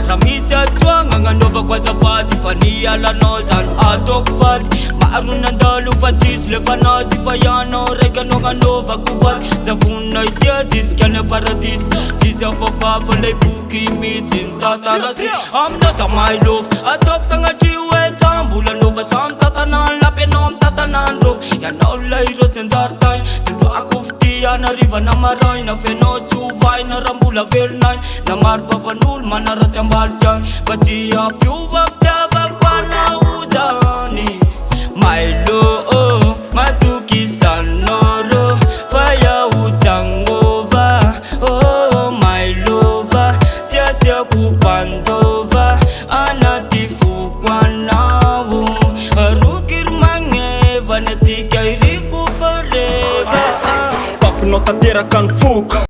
Raha misy hadisoagna agnanaovako azafady. Fa ny alanao zany ataoko faty. Maro nandalo fa tsisy le fanazy. Fa ianao raiky no agnanaovako faty. Za vonona hitia jusqu'à any paradisa. Tsisy afafafa lay boky mihitsy ny tantaratsika. Aminao za mahay lova. Ataoko sagnatria hoe za mbola lova. Za mitatana ny lapy, ianao mitatana ny rova. Ianao lay reo tsy anjary tany. Tondroako fitia na hariva na maraina. F'ianao tsy ovaina raha mbola velona aina. Na maro vavan'olo manaratsy ambalika any. Fa tsy hampiova fitiavako anao zany. My love, matokisanao rô fa iaho tsy agnova. Oh my love, tsy asiako mpandova anaty foko anao. Rokiry magneva ny antsika iriko forever. Papinao tanteraka ny foko.